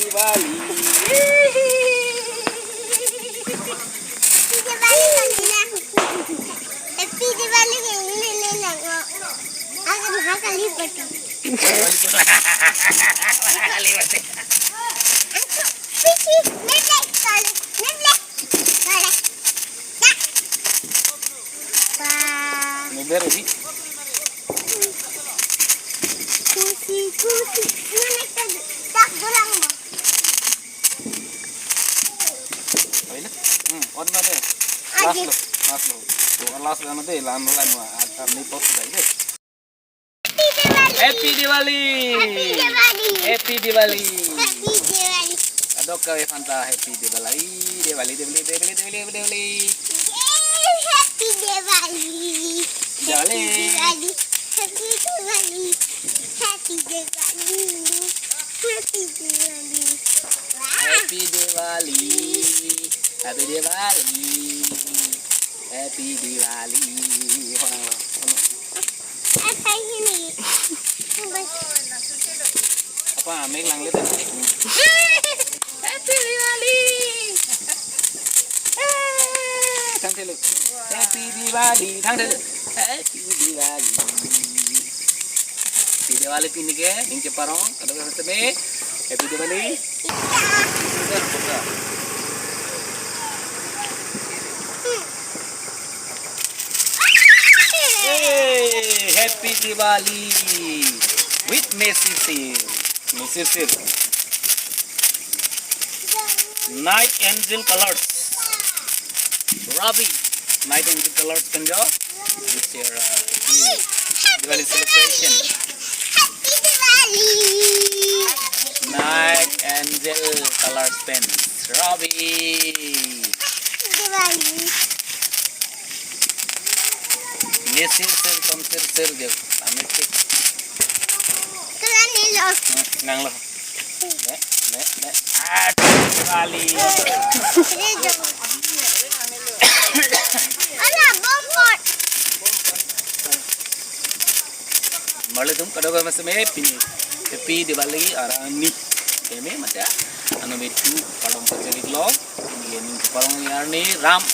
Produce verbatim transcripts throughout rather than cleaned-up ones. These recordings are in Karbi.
Diwali. Happy Diwali, Happy Diwali, Happy Diwali, Happy Diwali. Happy Diwali. Wah. Ini baru sih. Kusi, kusi. Ini nek tak, tak dolang mo. Oh, ini? Hmm, on na deh. Last lo, last lo. Tuh, last lo na deh, lan, lan, wah, ada ni pot sudah deh. Happy Diwali! Happy Diwali! Happy Diwali! Happy Diwali! Happy Diwali! Adok kave aphan ta Happy Diwali! Diwali, Diwali, Diwali, Diwali, Diwali! Yay! Happy Diwali! Diwali! Happy Diwali! Happy Diwali! Happy Diwali! Happy Diwali! Wah! Happy Diwali! Happy Diwali! Happy Diwali! Honang lo, honang. Apa, mek lang le tadi. Happy Diwali! Eh, thangthelo. Happy Diwali, thangthelo. Happy Diwali. Happy Diwali pini ke, ning cheparong, kado kado teme. Happy Diwali. Hey, Happy Diwali with Messi Sir. Messi Sir. Night Angel Colors. Ravi. Night Angel Colors pen jo. This year, uh, Diwali celebration. Happy Diwali! Night Angel Colors pen. Ravi. Happy Diwali! Messi Sir, Tom Sir, Sir, je, kami tik. Kelan ni lo. Hmm, nang lo. Ne, ne, ne. Ah, Diwali. Ala, bom pot. Marli atum kado kado maseme pini. Happy Diwali arni. Teme mate. Anu metu padom kachalik lo. Pini ning parong arni Ram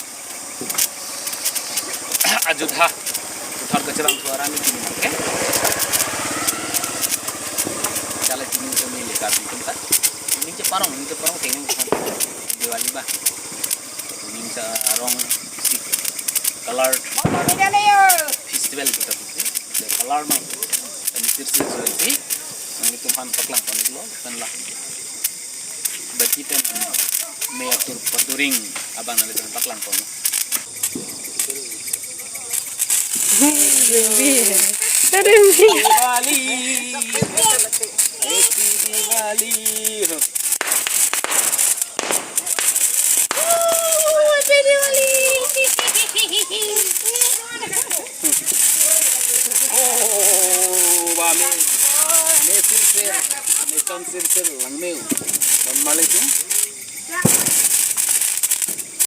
Ajodhya puthot kacharang thu arni pini mate. Chala pini kami leka pi tum ta. Ning cheparong, ning cheparong tengin Diwali ba. Ning charong si color festival kita putri. Color mang. Kami sir sir sir si. Nanglitum aphan paklang pon iklo, pen la. Bati pen me atur paduring abang nanglitum paklang pon. Diwali. Happy Diwali. Happy Diwali. Oh, ba me. Me sir sir. Me Tom Sir Sir lang me. Assalamualaikum.